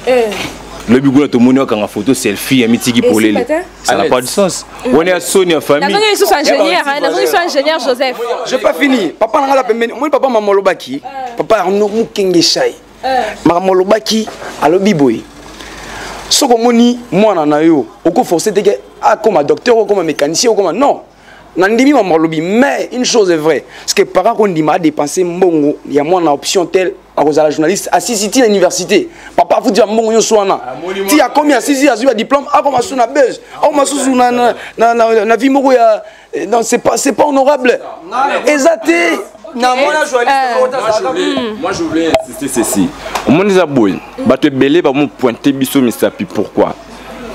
Lobi kuna tomoni akanga photo selfie ya mitiki polele. Patin? Ça n'a pas de sens. On est à Sony en famille. Nazongi lisusu ingénieur, hein, nazongi lisusu ingénieur Joseph. J'ai pas fini. Papa na nga la pembeni, omoni papa mama olobaki, papa Arnaud Mukenge Shai, makambo olobaki, alobi boye: soki omoni mwana na yo, okoforce te ke akoma docteur, okoma mécanicien, okoma. Non, nandimi mama alobi, mais une chose est vraie, parce que parent kondima adépense mbongo ya mwana option tel akozala journaliste, asisi ti na université, papa afuti ya mbongo nyonso wana, ti akomi asisi, azwi ya diplôme, akoma su na buzz, akoma susu na vie moko ya non, c'est pas honorable, eza te. Na mwana journaliste moko tazalaka. Moi, je voulais insister ceci. Omoni, eza boye, bato ebele bamopointe biso misapi. Pourquoi?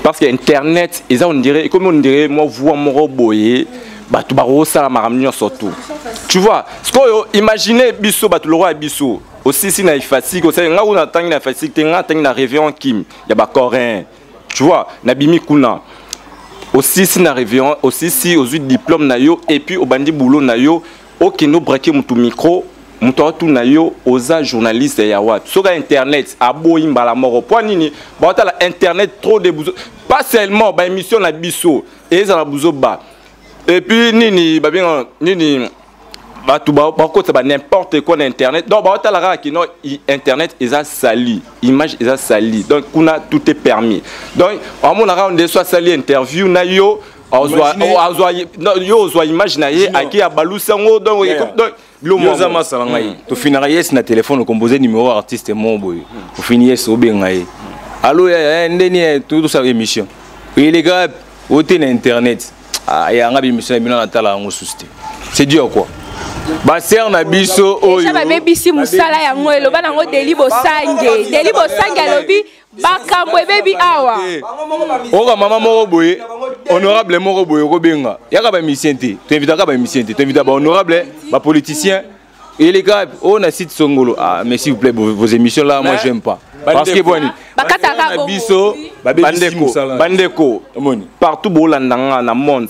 Parce que internet eza, on dirait, ekomi, on dirait mwa voix moko boye, bato bakosala makambo nyonso tout, tu vois. Sikoyo imagine biso bato lokwa ya biso osisi na IFASIC, osali nga kuna, natangi na IFASIC te, nga natangi na Révérend Kim ya bacorin, tu vois. Nabimi kuna, osisi na Révérend, osisi, ozwi diplôme na yo, et puis obandi boulot na yo, okende obraquer motu micro, moto atuna yo: oza journaliste ya wapi? Soki internet aboyi mbala moko, mpo nini? Baotala internet trop de buzo, pas seulement baémission na biso ezala buzoba, et puis nini babenga nini, bato bakotisa ba n'importe quoi na internet. Donc baotala kaka kino internet eza sali, image eza sali, donc kuna tout est permis. Donc amonaka nde so asali interview na yo, azwa yo, ozwa image na ye, ake abalusi yango. Donc yo oza masala ngai, tofinaka yes na telefone, okompose numéro artiste mo boye, ofini yes, obenga ye: allo yaya, ndeni tosala émission eleka ote na internet yanga, bémission na bino natala yango susu te. C'est dur quoi, basere na biso oyo babebisi mosala yango. Eloba nango Deli Bosange, Deli Bosange alobi bakambo ebebi awa. Oka mama moko boye, honorable moko boye, okobenga yaka bamusicien te, toinvitaka bamusicien te, toinvita bahonorable, bapoliticien, eleka oyo na site songolo. Ah, mais s'il vous plaît, vos émissions là, moi j'aime pas, parce que boni bakataka biso. Bandeko, bandeko, partout bolanda nga na monde,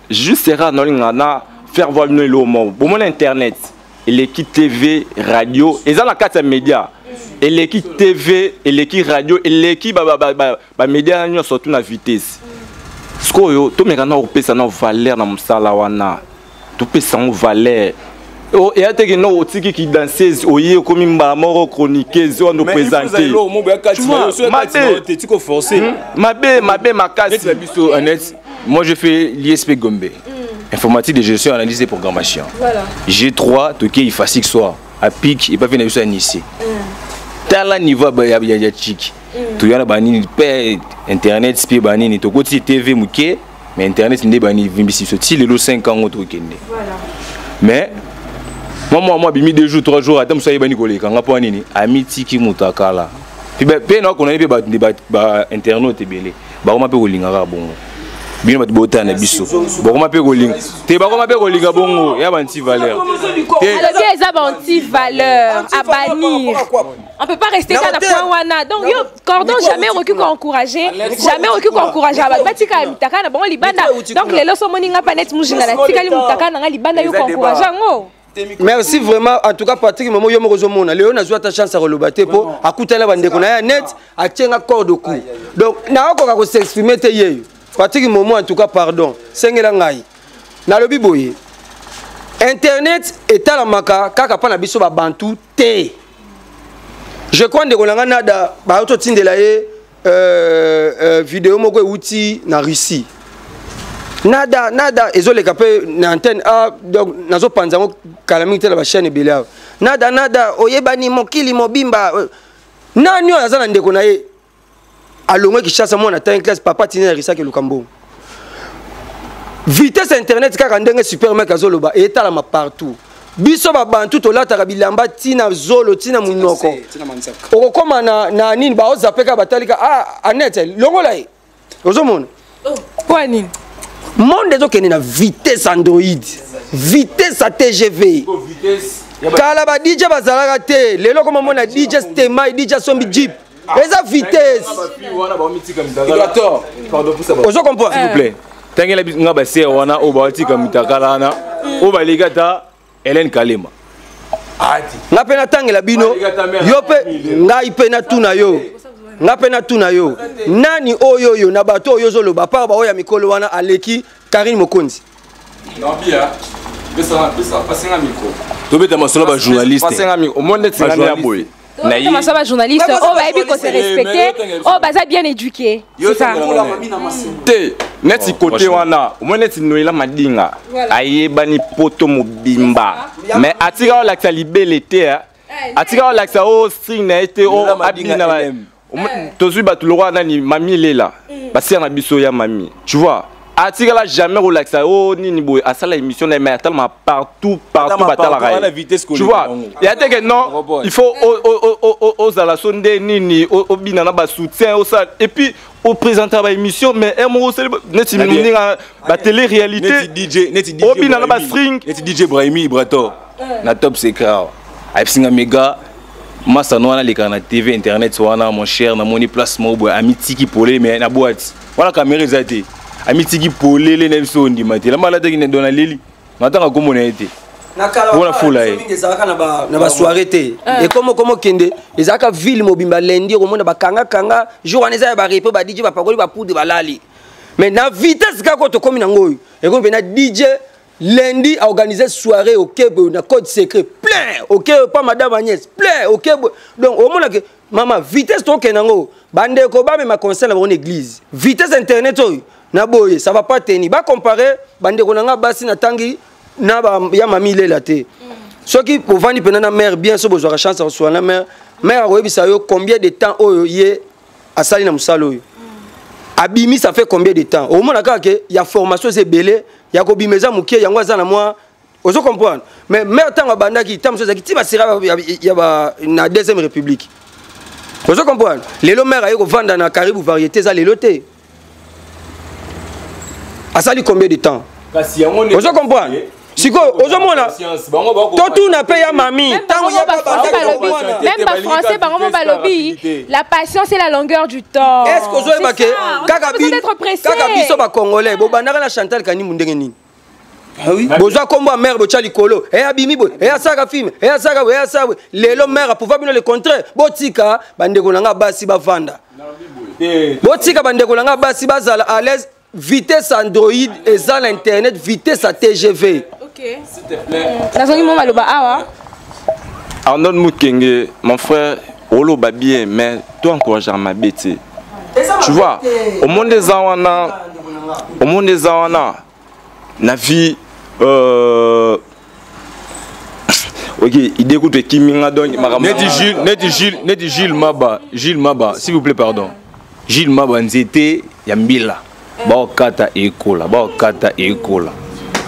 juste era naolinga na faire voir bino eloko moko. Bomona, internet eleki TV, radio, eza na kati ya média, eleki TV, eleki radio, eleki bamédia nyonso tu na vitesse. Sikoyo tomeka na kopesa na valeur na mosala wana, topesa yango valeur. Eya teke no otiki ki danseuse, oye okomi mbala moko chroniqueuse wana, oprésente mabe, mabe makasi. Biso Annette, moi je fais l'ISP Gombe, informatique de gestion, analyse et programmation. Voilà. G3 toke IFASIC soir à pic epa mpe na biso ya Nice. Tala niveau ya chiki toya na banini mpe internet mpe banini, tokoti TV moke, mais internet nde bani vimbisi biso ti lelo 5 ans ngo tokende. Mais mwa abimi 2 jours, 3 jours, ata mosu ayebani koleka nga. Mpo nini? Amitiki moto akala mpe nakonani mpe bainternaute ebele bakoma mpe kolinga kaka bongo. Bino bato botala na biso, bakoma mpe kolinga te, bakoma mpe kolinga bongo ya banti valeur. Alobi eza banti valeur à bannir, on peut pas rester kaka na point wana. Donc yo cordon, jamais okoki koencourager, jamais okoki koencourager bato batikala mitaka na bango libanda. Donc lelo so omoni nga pa net Mujinga, natikali mutaka na nga libanda, yo koencourage yango. Merci vraiment. En tout cas, Patrick Momo, yo moko ozomona lelo nazwi ata chance ya koloba te, mpo akutani na bandeko na ye ya net, atie nga corde au cou, donc nakokoka kos'exprimer te. Yeyo Patrick Momo, en tout cas pardon, sengela ngai. Nalobi boye, internet etalamaka kaka mpa na biso babantu te. Je crois ndeko na ngai Nada baototindela ye video moko euti na Russie. Nada, Nada ezoleka mpe na antenne a, donc nazopanza yango kala mingi te na bachaîne ebele awa. Nada, Nada oyebani mokili mobimba. Nani oyo aza na ndeko na ye alongwe Kinshasa, mwana tangi classe, papa tini na Russie, akeluka mbongo? Vitesse internet, kaka ndenge supermek azoloba, etalama partout. Biso babantu tolataka bilamba ntina zolo, ntina monoko, okokóma na nini, baozape kaka, batalika. Ah, Anete, longola ye, ozomona. Mpo nini? Monde ezokende na vitesse Android, vitesse ya TGV. Kala ba DJ bazalaka te, lelo koma mona DJ Stemai, DJ asombi jeep, eza vitesse. Ozo comprendre? S'il vous plaît, tangela nga basere wana oyo bawatika mitakala wana, oyo baleki ata Hélène Kalema. Nga mpe natangela bino, yo mpe, ngai mpe natuna yo, nga mpe natuna yo, nani oyo oyo na bato oyo ozoloba, part baoyo ya mikolo wana, aleki Karine Mokonzi? Tobeta masolo bajournaliste. Omoni neti nga nde boye. Masa bajournaliste oyo bayebi kose respecter, oyo baza bien éduqué, c'est ça. Te, neti kote wana, omoni neti Noela Madinga, ayebani poto mobimba, mais atika olakisa libele te, atika olakisa o string na ye te, o abina. Tozwi bato lokwa nani, Mami Lela, basere na biso ya mami, tu vois, atikala jamais kolakisa o nini boye. Asala émission na ye, mais atalama partout, partout batalaka ye, tu vois. Ya te ke non, il faut ozala so nde nini, obina na basoutien, osala et puis oprésentaka baémission, mais un moko osali neti moninga batélé réalité, obina na bastring. Neti DJ Brahimi Ibrator na Top Secret awa, ayebisinga mega masano wana alekaka na TV internet wana. Mon cher, namoni place moko boye, amitiki polele, mais na boîte wana caméra eza te, amitiki polele na biso, ondima te, lamba alataki do na leli, natanga kombo na ye te. Mpona fula ye. Ezalaka na basoirée te, ekoma okoma okende, ezalaka ville mobimba. Lundi okomona bakangakanga, jour wana eza ya barepe, ba DJ bapakoli bapoudre, balali. Mais na vitesse kaka oyo tokómi nango oyo, ekomi mpena DJ lundi a organisé soirée, ok boye na Code Secret plein, ok pa madame Agnès plein, ok boye. Donc omonake mama, vitesse tokende yango, bandeko bamema conseil na bango na église. Vitesse internet oyo na boye, ça va pas tenir. Bacompare bandeko na nga basi, natangi na ba, ya mami lela te. Soki ovandi mpena na mare bien, so bozwaka chance ya kosuka na mare, mare akoyebisa yo combien de temps oyo ye asali na mosala oyo abimi, ça fait combien de temps. Omona kaka ke ya formation eza ebele, ya kobima eza moke, yango aza na mwa, ozo comprendre. Mais mare ntango abandaki, ntango mosusu ezalaki ti basira ya na deuxième république, ozo comprendre. Lelo mare aye kovanda na Karibu Variété, eza lelo te. Asali combien de temps? Ozo comprendre? Sikoyo ozomona, totuna mpe ya mami. Ntango même bafrançais bango mo balobi: la patience et la longueur du temps. Est ce que ozoyeba ke kaka biso bacongolais bobandaka na Chantal Kanimbu ndenge nini? Bozwa nkombo ya mare, botya likolo, e abimi boye, e asalaka film, e asalaka boye, e asala boye. Lelo mare apouva bino le contraire. Botika bandeko na nga basi bavanda, botika bandeko na nga basi bazala à l'aise. Vitesse Android eza na internet, vitesse ya TGV. Nazongi mo maloba awa. Arnold Mukenge, mon frère, oloba bien, mais toi encouragera mabe te, tu vois. Omonde eza wana, omonde eza wana na vie. Ok, idée kutu ekimi nga, donc makambo neti Gilles, neti Gilles, neti Gilles Maba, Gilles Maba, s'il vous plaît, pardon. Gilles Maba, nzete ya mbila baokata ekola, baokata ekola.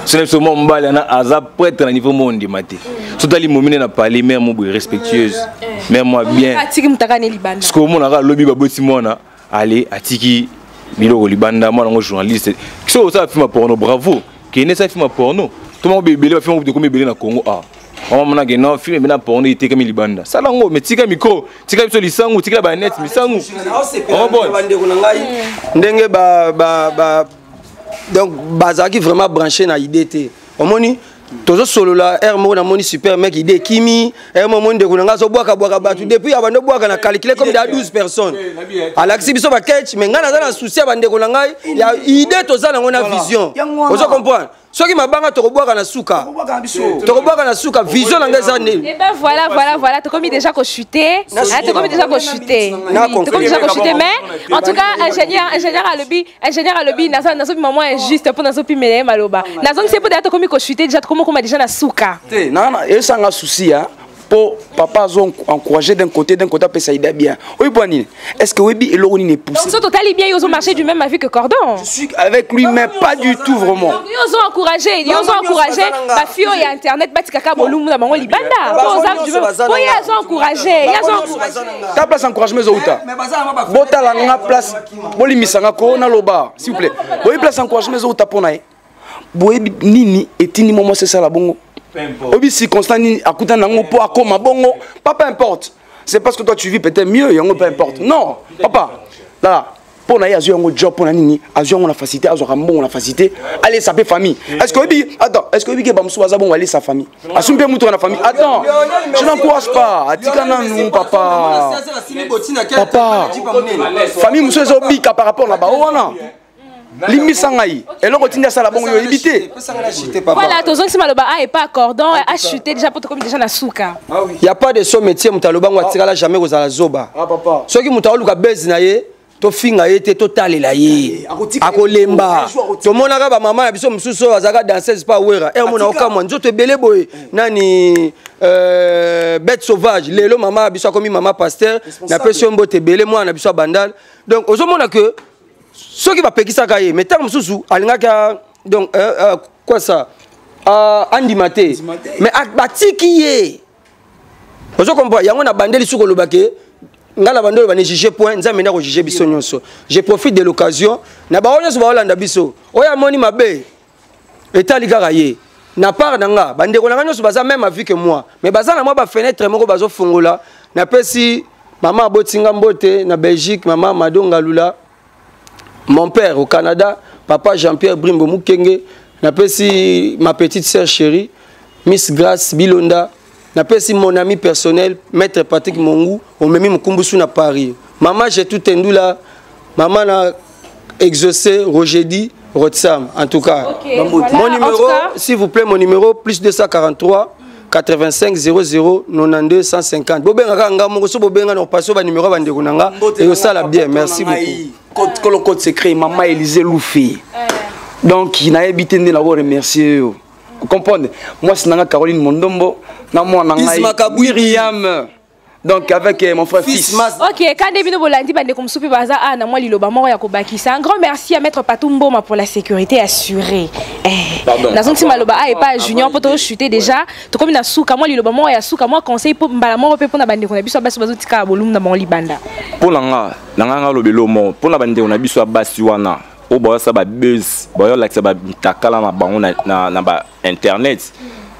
Sone biso mwa mobali wana aza prêtre na niveau moko, ndima te. So tali momine na palais, mare mo boye respectueuse, mare mwa bien. Atiki mutaka ne libanda. Sikoyo omonaka alobi baboti mwana ale atiki biloko libanda, mwana yango journaliste. Soki osala film ya porno, bravo, kende esala film ya porno. To moko ebele bafilm ekomi ebele na Congo. Ah, mama, monake non, film ebele na porno etekami libanda, sala yango, mais tika micro, tika biso lisangu, tikela banet misangu. Bandeko na ngai, ndenge ba, ba, ba, donc bazalaki vraiment branché na idée te. Omoni Tozosolola aire moko, namoni super mec, idée ekimi aire moko, moni ndeko na ngai azobwakabwaka bato depuis abandi obwaka na calcule comme da 12 personnes, alakisi biso baketch. Mais ngai naza na souci ya bandeko na ngai ya idée, toza nango na vision, ozo comprendre? Soki mabanga tokobwaka na suka, tokobwaka na suka. Vision na ngai eza nini? Eh ben voilà, voilà, voilà, tokomi déjà kochuter, tokomi déjà kochuter, tokomi déjà kochuter. Mais en tout cas, ingénieur alobi, ingénieur alobi, naza nazopima mwa injuste mpo nazopimela ye maloba, nazongisi mpo deya tokomi kochuter déjà, tokomi okoma déjà na suka. Te, nana esanga souci ya mpo papa azo encourager d'un côté apesa idée bien oyo mpo nini? Est ce que oyebi eloko nini epousse? Donc so totali bien, yo ozo marcher du même avis que Cordon. Je suis avec lui, mais pas du tout vraiment. Donc yo ozo encourager, yo ozo encourager bafille oyo ya internet batikaka bolumu na bango libanda, po oza du même, po ye azo encourager, ye azo encourager. Ta place encouragement ezouta, botala nga place, bolimisanga ko naloba s'il vous plaît. Boyebi place encouragement ezouta mpo na ye? Boyebi nini etindi mwa mwasi esala bongo? Oyebi circonstance nini akutana nango mpo akoma bongo? Pas peu importe, c'est parce que toi tu vis peut-être mieux, yango peu importe. Non papa, là mpo na ye azwi yango job mpo na nini? Azwi yango na facilité, azwaka mbongo na facilité, alesa mpe famille. Est ce que oyebi, attends, est ce que oyebi ke bamosusu baza bongo, alesa famille, asumi mpe mutuka na famille? Attends, je n'encourage pas, atika nanu papa. Papa, famille mosusu ezobika par rapport na bao wana. Limbisa ngai, eloko tindi asala bongo, yo oyebi te. Voilà, tozongisi maloba a epa Cordon, achuté déjà po tokomi déjà na suka. Y a pas de sot métier. Moto alobango atikala jamais kozala zoba. Soki moto aoluka base na ye, tofinga ye te, totalela ye, akolemba. Tomonaka bamama na biso mosusu oyo azalaka danseuse pa wera e omona okamwa nzoto ebele boye nani, bête sauvage. Lelo mama na biso akomi mama pasteur, napesi yo mbote ebele, mwana na biso ya Bandal. Donc ozomona ke soki bapekisaka ye, mais ntango mosusu alingaki donc quoi ça, andima te, mais batiki ye. Ozo comprendre yango? Na bandeli soki oloba ke ngai na bandeli oloba ne juge point, Nzambe nde akojuge biso nyonso. Je profite de l'occasion na bango nyonso baolanda biso, oyo amoni mabe etali kaka ye. Na part na nga, bandeko na nga nyonso baza même avis que moi, mais baza na mwa bafenêtre moko bazofungola. Napesi mama abotinga mbote na Belgique, mama Mado Ngalula, mon père au Canada, papa Jean-Pierre Brimbo Mukenge. Napesi ma petite sœur chérie, Miss Grace Bilonda. Napesi mon ami personnel, maître Patrick Mongu, omemi mokumbusu na Paris, mama Jetu Tendula, mama na Exaucé Roger Rotsam. En tout cas, okay, voilà. Mon numéro, s'il vous plaît, mon numéro plus 243 85 00 92 150. Bobenga nga moko so, bobenga na paso ba numéro ba ndeko nanga et osala bien. Merci beaucoup. Code kolo, code secret, mama Élysée Loufi. Donc nayebi te nde na ko remercier yo. Comprendre? Moi c'est nanga Caroline Mondombo na mwana ngai Miriam, donc avec mon frère fils, fils. Ok, kande bino bolandi, bandeko mosusu mpe baza a na mwa liloba moko ya kobakisa. Un grand merci à maître Patou Mboma pour la sécurité assurée. Eh, nazongisi maloba a epa Junior mpo tochuter déjà, tokomi na suka. Mwa liloba moko ya suka, mwa conseil mpo mbala moko mpe mpona bandeko na biso ya basi bazotikala bolumu na bango libanda. Mpo na nga, na nga alobeli omo mpo na bandeko na biso ya basi wana oyo bayosala babuzz, bayolakisa bamitakala na bango na ba internet,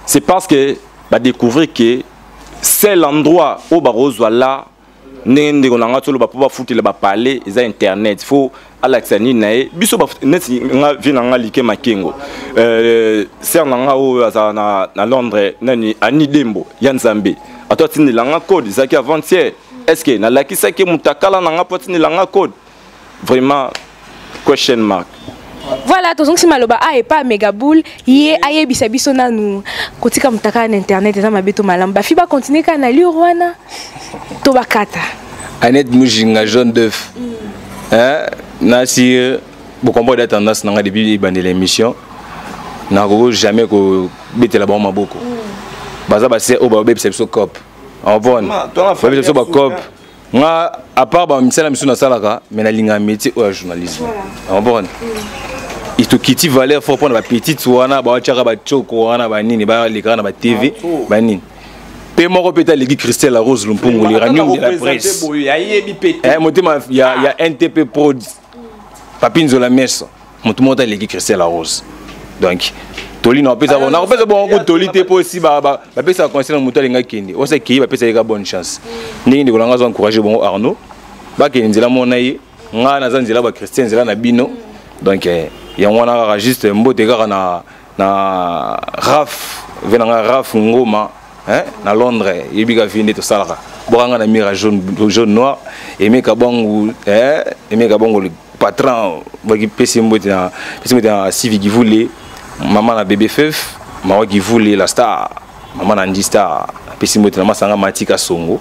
c'est parce que badécouvrir que c'est l'endroit oyo bakozwa la ndenge ndeko na nga toloba mpo bafutela bapale eza internet. Faut alakisa nini na ye biso neti nga vie na nga like makengo, sœur na nga oyo azala na Londres, nani, Ani Dembo ya Nzambe, ato atindela nga code ezalaki avant-hier. Est ce que nalakisaki motakala na nga mpo atindela nga code? Vraiment, question mark. Voilà, tozongisi maloba a epa Megaboul, ye ayebisa biso nanu kotika motakala na internet eza mabe to malamu? Bafi bacontinue kaka na lure wana to bakata? Annette Mujinga, jaune d'œuf, hein, nasi bokombo da tendance nanga depuis ebandela émission, nakoki jamais kobetela bango maboko. Baza base oyo babebisa biso cop envone, babebisa biso bacop. Nga, à part bamisala misusu nasalaka, mais nalingaka métier oyo ya journalisme, comprendre? Tokiti valeur fort mpona bapetite wana bawatiaka batioko wana banini, balekaka na batv banini mpe moko mpe taleki Christelle Rose Lumpungu, l'uranium de la presse, motema ya NTP Prod, Papi Nzola Meso, moto moko taleki Christelle Rose. Donc toli na bapesa bongo, nakopesa bongo ku toli te, mpo osi bapesaka conseil na moto alinga kende osa ekei, bapesa ye ka bonne chance. Ndenge ndeko na nga azo encourage bongo Arnaud, bakende nzela mona ye, ngai naza nzela bachrétien, nzela na bino. Donc yango wana kaka, juste mbote kaka na Na Raf, ve na nga Raf Ngoma, hein, na Londres, yebika vie nde tosalaka. Bokanga na mira jaune, jaune noir, Emeka Bangu, hein, Emeka Bangu le patron, baki pesi mbote na pesi mbote na Sivi Givule, maman na bébé Fef, maman Givule la star, maman na Andy Star, pesi mbote na masanga Matika Songo,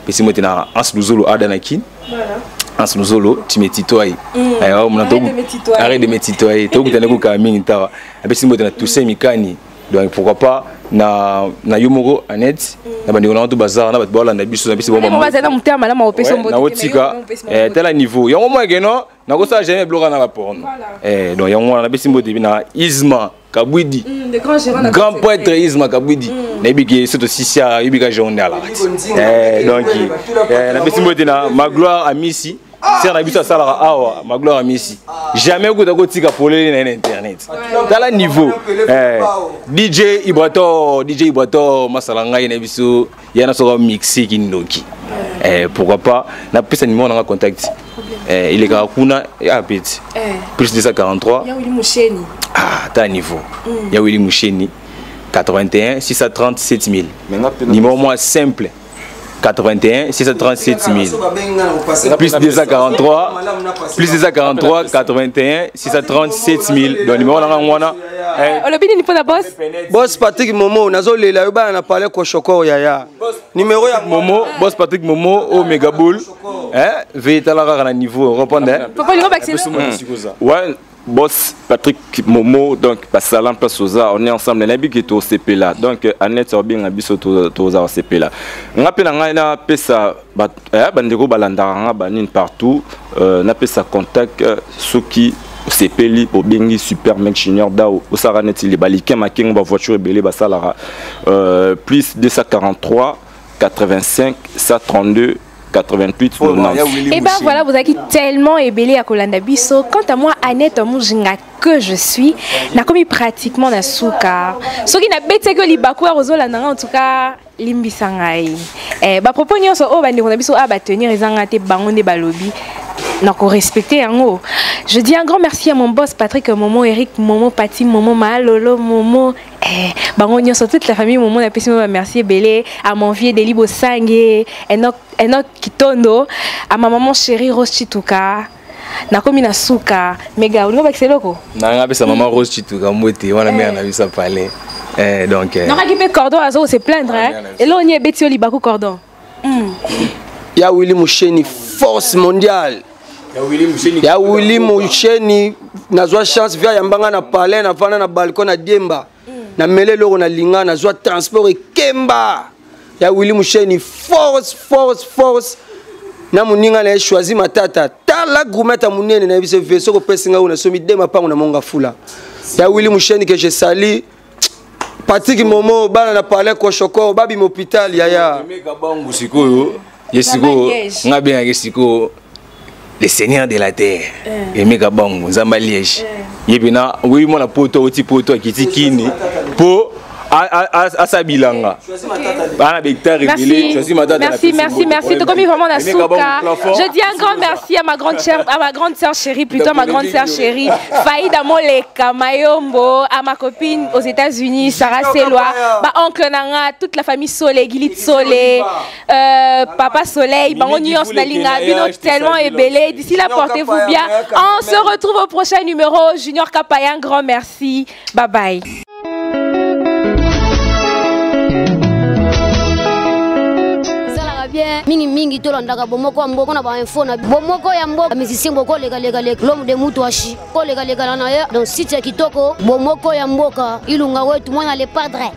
pesi mbote na Hans Luzolo Adanakin. Voilà. Hans Luzolo, tu me tutoies. Arrête de me tutoyer. Arrête de me tutoyer. Tokutana ko mingi tawa. Pesi mbote na Toussaint Mikani. Donc pourquoi pas na yo moko Annette, na bandeko na to bazar na bato balanda biso na biso bon bazar na mutema malamu opesa mbote na otika tala niveau yango mwa geno na kosala jamais bloka na ba porno donc yango wana na biso mbote na Isma Kabwidi, le grand gérant na grand prêtre Isma Kabwidi, nayebi ke soto sisia yebi ka jonde ala donc na biso mbote na Magloire Amisi sœur na biso asalaka awa Magloire Amisi jamais okuta kotika polele na ye na internet tala niveau DJ Ibrator, DJ Ibrator masala ngai na biso ya na soka mixé kindoki pourquoi pas na pesa numéro na contact il est kuna ya petit plus 243 ya Willy Musheni ah ta niveau ya Willy Musheni 81 637 000 numéro moi simple 81 637 000 plus 243 plus 243 81 637 000 donc numéro nanga wana olobi nini mpona boss boss Patrick Momo nazolela yo bana na palais Koshokor yaya numéro ya Momo boss Patrick Momo au Megaboul hein veille kaka na niveau reprendre hein papa lingo bakiselo ouais boss Patrick Momo donc basalam place oza on est ensemble nayebi ke tosepela donc Annette obenga biso toza osepela nga mpe na ngai napesa bandeko balandaka nga banini partout napesa contact soki osepeli obengi super mec junior dao osalaka neti balike makengo bavoiture ebele basalaka plus 243 85 132 88 90. Et ben voilà, vous avez tellement ébellé à Kolanda Biso. Quant à moi, Annette Mujinga que je suis, n'a commis pratiquement na souka. Ce qui n'a bêté que libaku à Rosola en tout cas limbisa ngai. Eh ba propos nyonso o bande kona biso a ba tenir ezanga te bango nde balobi. Donc respecter yango. Je dis un grand merci à mon boss Patrick Momo, Eric Momo, Pati Momo, Malolo Momo. Eh, bango nyonso toute la famille Momo na pesi merci belé à mon vieux Delibo Sange, Enoch Enoch Kitondo, à ma maman chérie Rose Chituka. Nakomi na suka mega olingo bakisa eloko na nga pesa maman Rose Chituka mbote wana mère na biso parler donc nokaki mpe cordon azo se plaindre hein eloko ni ebeti yo libaku cordon ya Willy Musheni force mondiale ya Willy Musheni nazwa chance via yambanga na palais na vanda na balcon na diemba na mele eloko na linga nazwa transport ekemba ya Willy Musheni force force force na moninga na ye choisi matata tala gourmet ya monene na ye biso veso kopesi ngai na somi de mapango na monga fula ya Willy Musheni que je salue Patrick Momo bana na palais Koshokor babi hôpital yaya meka bangu sikoyo ye sikoyo nga bengaki sikoyo le seigneur de la terre emeka bangu nzamba liège ye pena oyebi mwana poto oti poto akiti kini po asabilanga bana hectare merci merci merci merci tokomi vraiment na suka. Je dis un grand merci à ma grande chère, à ma grande sœur chérie, plutôt à ma grande sœur chérie Faïda Moleka Mayombo, à ma copine aux États-Unis Sarah Selwa, ba oncle nanga, toute la famille Soleil, Gilit Soleil, Papa Soleil, bango nyonso na linga bino tellement ebele. D'ici là, portez-vous bien. On se retrouve au prochain numéro. Junior Kapaya, un grand merci. Bye bye. Bien mingi mingi tolandaka bomoko ya mboka na ba info na bomoko ya mboka musicien boko leka leka leka l'homme de mutu ashi ko leka leka na ye donc site ya kitoko bomoko ya mboka ilunga wetu mwana le padre.